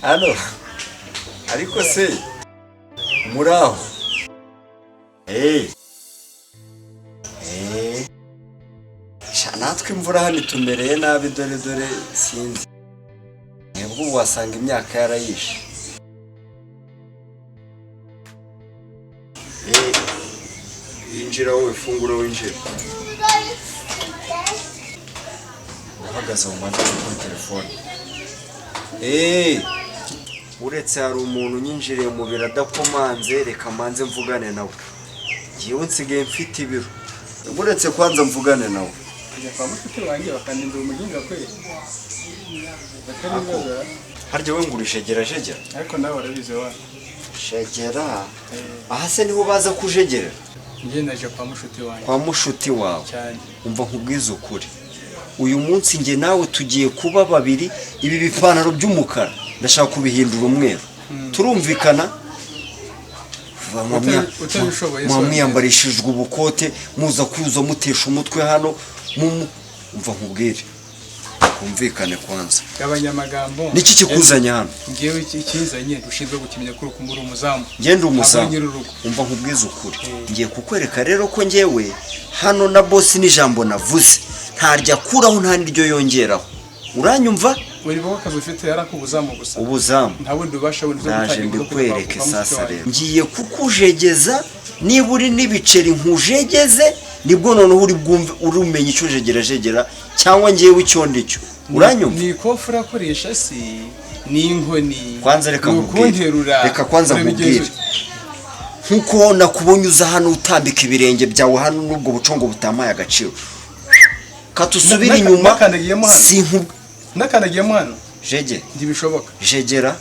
Hano ariko se muraho? Eh. Eh. Sha, natwe imvura hano itumereye nabi, dore dore sinzi. Mwebwe ubu wasanga imyaka yarayishe. Eh, injira wowe, fungura winjira. Uhagaze mu maduka kuri telefone. Eh, uretse hari umuntu unyinjiriye mu biro adakomanze, reka manze mvugane nawe. Njyewe nsigaye mfite ibiro. Uretse kwanza mvugane nawe. Kujya kwa mushiki wanjye bakandindira umuginga kweli. Batari Ako. ibibazo. Harya we ngo urishegera jegera? Ariko nawe warabizi wa. Shegera. Aha se niho baza kujegerera? Njye naje kwa mushuti wanjye. Kwa mushuti wawe. Cyane. Umva nkubwize ukuri. Uyu munsi njye nawe tugiye kuba babiri, ibi bipantaro by'umukara ndashaka kubihindura umweru. Turumvikana? Utabishoboye Muba se mwiyambarishijwe ubukote, muza kuza mutesha umutwe hano, umva nkubwire. Twumvikane kwanza. Gabanya amagambo. Niki kikuzanye hano? Njyewe ikinzanye ushinzwe gukimenya kuri kumuri umuzamu. Njye ndi umuzamu. Ntabwo nyir'urugo. Umva nkubwize ukuri. Ngiye kukwereka rero ko njyewe hano na boss n'ijambo navuze ntaryo akuraho nta n'iryo yongeraho. Uranyumva? Uri wowe akazi ufite yari akubuzamu gusa. Ubuzamu. Nta wundi ubasha wundi uza Ndaje gutangira kujya mbikwereke kwa mushiki sasa wanjye. rero. Ngiye kukujegeza, niba uri n'ibiceri nkujegeze, nibwo noneho uri bwumve uri umenya icyo jegera jegera cyangwa ngewe icyo ndicyo. Uranyumva? Ni ikofu urakoresha si ni inkoni. Kwanza reka Ni nkubwire. ukunterura. Reka kwanza Urabigenza nkubwire. ute? Nkuko nakubonye uza hano utambika ibirenge byawe hano n'ubwo bucongo butamaye agaciro. Katusubire inyuma. Nakandagiyemo hano. Sinkub Nakandagiyemo hano. Jege. Ntibishoboka. Jegera.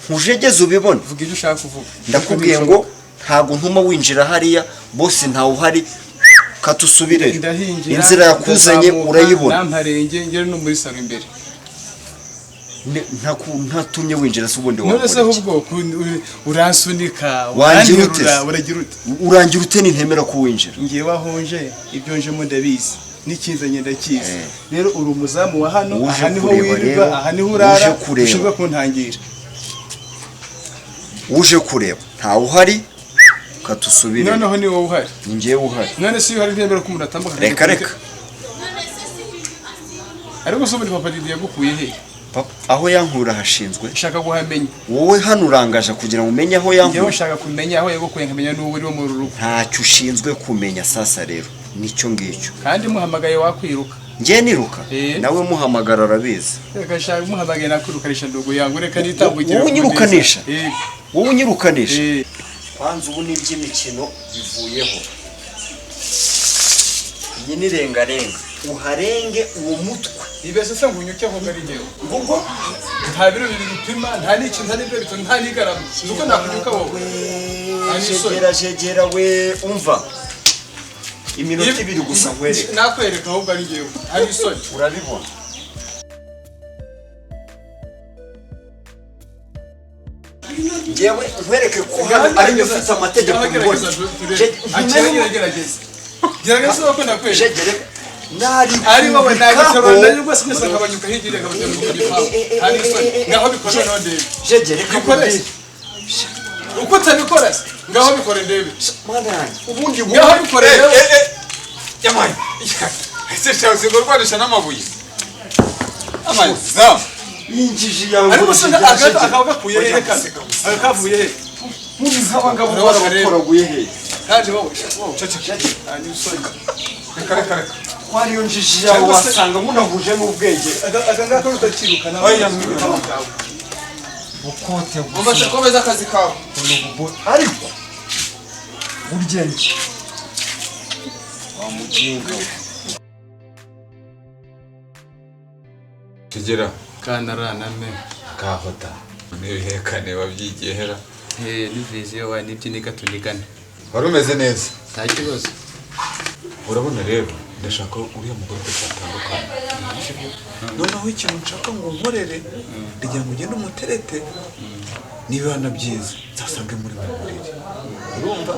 Nkujegeze ubibone. Vuga ibyo ushaka kuvuga. Ndakubwiye ngo ntago ntuma winjira hariya, bose ntawe uhari, katusubire. Ndahingira. Inzira yakuzanye ndazamuka, urayibona. Namparenge ngere no muri salo imbere. Ntatumye winjira se ubundi None se wakora iki? ahubwo uransunika, Wangira ute uranterura, se? uragira ute? Urangira ute nintemera ko winjira? Ngewe aho nje ibyo njemo ndabizi n'ikinzanye ndakizi. Rero uri umuzamu wa hano, Uje aha niho kureba wirirwa, rero, aha niho uje urara, kureba. ushinzwe kuntangira. Uje kureba ntawe uhari, katusubire. Noneho ni wowe uhari. Ni njyewe uhari. None se iyo uhari ntiyemera ko umuntu atambuka? Reka reka. Ariko se ubundi papa Didi yagukuye he? Papa, aho yankura hashinzwe. Nshaka guhamenya. Wowe hano urangaje kugira ngo umenye aho Njyewe yankura. nshaka kumenya aho yagukuye, nkamenya n'uwo uri wo muri uru rugo. Ntacyo ushinzwe kumenya sasa rero, nicyo ngicyo. Kandi muhamagaye wakwiruka. Njye niruka? Eh. Nawe muhamagara arabizi. Reka shaka muhamagaye nakwirukanisha ndugu yangu, reka nitambukire. Wowe unyirukanisha? Eh. Wowe unyirukanisha? Eh. Kwanza ubu n'iby'imikino bivuyeho. Iyi ni rengarenga. Uharenge uwo mutwe. Ibese se ngunyuke aho ngari njyewe. Ngo Nta biro bibiri bipima, nta n'ikintu, nta n'ibiro bitatu, nta n'igarama. Uzi uko nakunyuka wowe? Nta n'isoni. Jegera jegera we, umva. Iminota ibiri gusa nkwereke. Nakwereka ahubwo ari njyewe. Nta n'isoni. Urabibona. Njyewe nkwereke ko hano ari njye ufite amategeko mbona. Gerageza. Gerageza uko nakwereka. Jegere. Nari Ari wowe kubikaho. nagiterura nayo rwose mwese nkabanyuka hirya nkabatera mu gipangu. Nta n'isoni. Ngaho bikore noneho ndebe. Jegere reka Bikore se. nkubwire. Uko utabikora se? Ngaho bikore ndebe. Mana yanjye, ubundi Ngaho wowe bikore ndebe. Yamaye. Ese shawe usigaye urwanisha n'amabuye. Amazamu. Injiji yawe. Ariko se jegera, jegera. akaba gakuye hehe kano? Aka kavuye he? Mubi nk'abangabo Urabona rero. baragutoraguye he? Kandi wowe, wowe. Nta n'isoni. Reka reka reka. Ko ariyo njiji yawe wasanga munahuje n'ubwenge. Aka ngaka utakiruka nawe. Oya, Bukote Umva komeza akazi kawe. ariko burya njye wa mujinga we. Kigera. Kanarana me. Kahota. N'ibihekane wabyigiye hera. Eh, ni viziyo wa nibyo niga tunigana. Wari umeze neza. Nta kibazo. Urabona rero ndashaka uriya mugore ko twatandukana. Sibyo? Noneho ikintu nshaka ngo nkorere, ndagira ngo ugende umuterete, niba na byiza nzasange muri mu buriri. Urumva?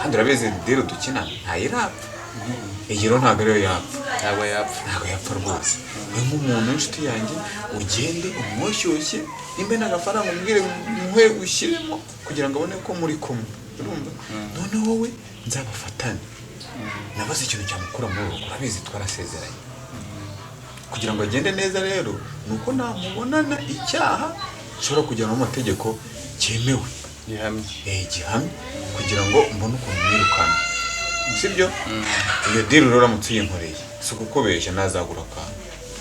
Kandi urabizi deal dukina ntayirapfa. Iyi rero ntabwo ariyo yapfa. Ntabwo yapfa. Ntabwo yapfa rwose. We nk'umuntu w'inshuti yanjye, ugende umwoshyushye, nimba n'agafaranga umbwire muhe ushyiremo kugira ngo abone ko muri kumwe, urumva? Noneho wowe nzabafatane, nabaze ikintu cyamukura muri uru rugo. Urabizi twarasezeranye. Kugira ngo agende neza rero ni uko namubonana icyaha nshobora kujyana mu mategeko cyemewe. Gihamye. Gihamye, kugira ngo mbone ukuntu mwirukana, sibyo? Iyo deal rero uramutse uyinkoreye, si ukukubeshya, nazagura akantu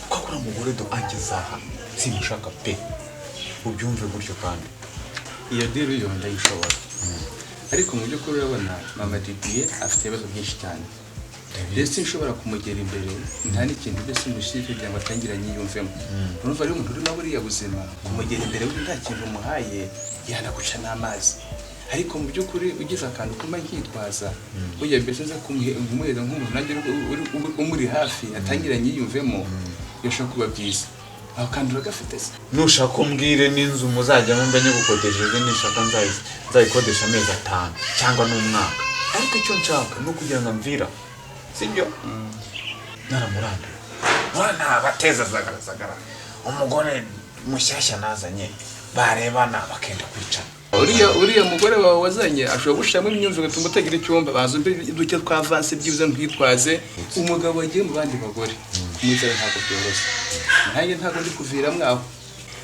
kuko uriya mugore do ageze aha simushaka pe, ubyumve gutyo kandi. Iyo deal yo ndayishobora, ariko mu by'ukuri urabona mama Didier afite ibibazo byinshi cyane, ndetse nshobora kumugera imbere nta n'ikintu mbese mushyire kugira ngo atangire anyiyumvemo. Urumva rero umuntu urimo buriya buzima, kumugera imbere we nta kintu umuhaye yanaguca n'amazi. Ariko mu by'ukuri ugize akantu kuma nkitwaza burya mbese nza kumuhereza nk'umuntu nanjye umuri hafi atangire anyiyumvemo, birashobora kuba byiza. Aho kandi uragafite se? Nushaka umbwire n'inzu muzajyamo mbe nyigukodesheje, nishaka nzayikodesha amezi 5 cyangwa n'umwaka, ariko icyo nshaka ni ukugira ngo amvira, sibyo? Naramurambiwe, mwana bateza zagaragara umugore mushyashya nazanye, barebana bakenda kwicana. Uriya mugore wawe wazanye ashobora gushiramo imyumvire ugatuma utagira icyumba. Baza umbe duke twa avance byibuze ntwitwaze. Umugabo wagiye mu bandi bagore kumwizera ntabwo byoroshye. Nanjye ntabwo ndi kuvira mwaho,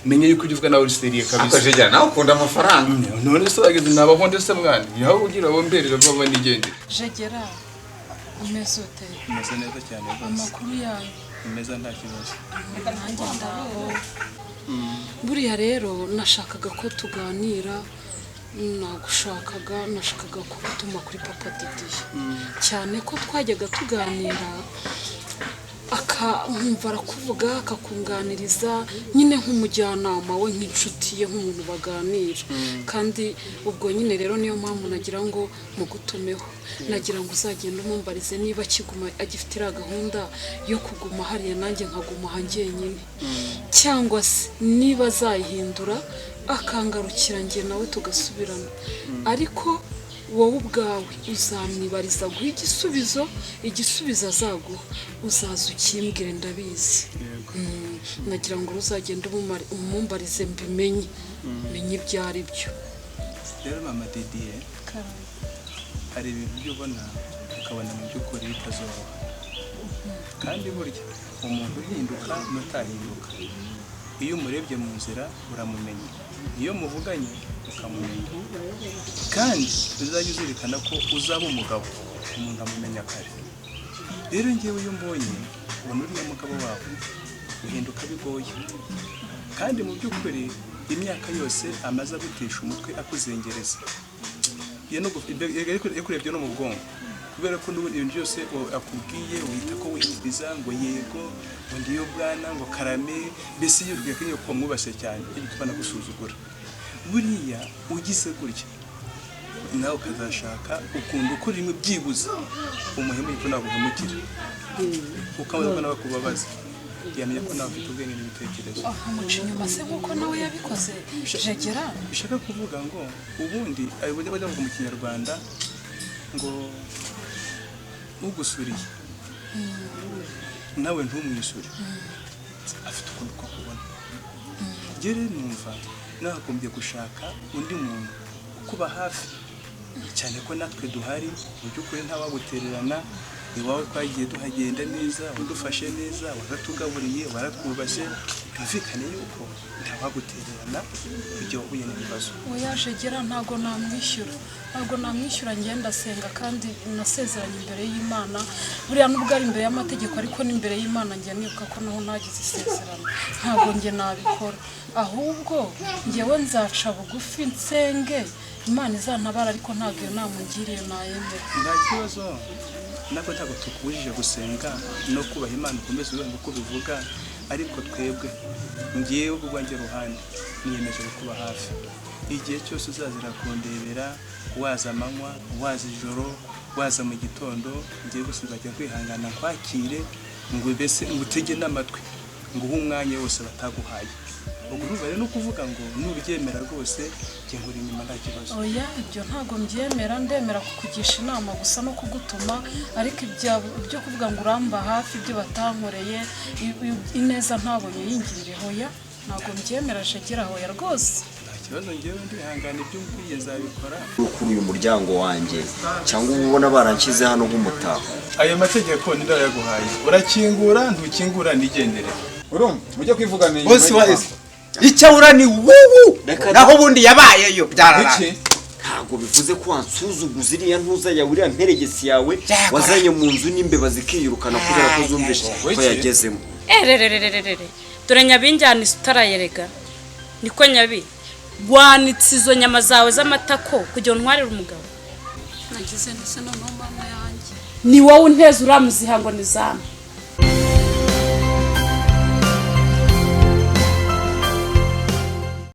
menye yuko ujya uvuga nawe uri sérieux kabisa. Akajegera nawe ukunda amafaranga. None se wageze nabaho ndetse mwana yaho ugira bomberera vuba nigendere. Jegera, umeze ute? Umeze neza cyane rwose. Amakuru yayo? Umeze nta kibazo. Nanjye ndaho. Buriya rero nashakaga ko tuganira, nagushakaga, nashakaga kugutuma kuri papa Didier, cyane ko twajyaga tuganira akamva arakuvuga, akakunganiriza nyine nk'umujyanama we, nk'inshuti ye, nk'umuntu baganira. Kandi ubwo nyine rero niyo mpamvu nagira ngo mugutumeho, nagira ngo uzagende umumbarize niba akiguma agifite iriya gahunda yo kuguma hariya nanjye nkaguma aha njyenyine, cyangwa se niba azayihindura akangarukira njye nawe tugasubirana. Ariko wowe ubwawe uzamwibariza guha igisubizo, igisubizo azaguha uzaza ukimbwire, ndabizi. Nagira ngo uzagende umumbarize mbimenye, menye ibyo ari byo. Rero mama Didier, hari ibintu byo ubona ukabona mu by'ukuri bitazoroha, kandi burya umuntu uhinduka n'utahinduka, iyo umurebye mu nzira uramumenya, iyo muvuganye ukamumenya. Kandi uzajya uzirikana ko uzaba umugabo, umuntu amumenya kare. Rero ngewe iyo mbonye ubona uriya mugabo wawe uhinduka bigoye, kandi mu by'ukuri imyaka yose amaze agutesha umutwe akuzengereza, iyo kurebye no mu bwonko, kubera ko n'ubundi ibintu byose akubwiye wita ko wihiriza ngo yego, ngo ndiyo bwana, ngo karame, mbese iyo ubwiye ko ko mwubashye cyane bituma anagusuzugura. Buriya ugize gutya nawe ukazashaka ukunda uko rimwe byibuze umuhemuye ko naguhemukira, ukabona ko nawe akubabaza, yamenya ko nawe ufite ubwenge n'ibitekerezo. Amuca inyuma se nk'uko nawe yabikoze, Jegera? Bishaka kuvuga ngo ubundi ayo bajya bavuga mu Kinyarwanda ngo ugusuriye nawe ntumwisure afite ukuntu ko kubona. Njye rero numva nakagombye gushaka undi muntu ukuba hafi, cyane ko natwe duhari mu by'ukuri ntawagutererana. Iwawe twagiye tuhagenda neza, wadufashe neza, waratugaburiye, waratwubashye, byumvikane yuko ntawagutererana igihe wahuye n'ibibazo. Oya Jegera, ntabwo namwishyura, ntabwo namwishyura. Ngenda ndasenga kandi nasezeranye imbere y'Imana. Buriya nubwo ari imbere y'amategeko, ariko n'imbere y'Imana njya nibuka ko naho nagize isezerano. Ntabwo njye nabikora, ahubwo njyewe nzaca bugufi nsenge Imana izantabara, ariko ntabwo iyo nama ungiriye nayemera. Nta kibazo, ntabwo tukubujije gusenga no kubaha Imana, ukomeze ubivuga uko bivuga, ariko twebwe ngewe ku rwanjye ruhande niyemeje kukuba hafi igihe cyose uzazira kundebera, waza amanywa, waza ijoro, waza mu gitondo, ngewe gusa nzajya kwihangana nkwakire, ngo mbese ngutege n'amatwi. Nguhe umwanya wose bataguhaye. Ubwo urumva rero, ni ukuvuga ngo nubyemera rwose, njye nkuri inyuma, nta kibazo. Oya, ibyo ntabwo mbyemera. Ndemera kukugisha inama gusa no kugutuma, ariko ibyo kuvuga ngo uramba hafi, ibyo batankoreye, ineza ntabonye yingirire, hoya, ntabwo mbyemera. Shegera, hoya rwose. Nta kibazo, ngewe ndihangana, ibyo umbwiye nzabikora. Kuri uyu muryango wanjye, cyangwa uba ubona baranshyize hano nk'umutako? Ayo mategeko ni yaguhaye, urakingura ntukingura, nigendere. Urumva, mujye kwivugana inyuma Bose wa y'igipangu. Icyo abura ni wubu. Reka. Naho ubundi yabayeyo byararangiye. Iki? Ntabwo bivuze ko wansuzuguza iriya ntuza yawe, iriya mperegesi yawe wazanye mu nzu, n'imbeba zikiyirukana kubera ko zumvise ko Wiki? yagezemo. Erererererere, dore nyabinjyana utarayerega. Niko nyabi, wanitse izo nyama zawe z'amatako kugira ngo ntwarire umugabo. Nagize ndetse noneho mama yanjye. Ni wowe unteza uriya muziha ngo ni zamu.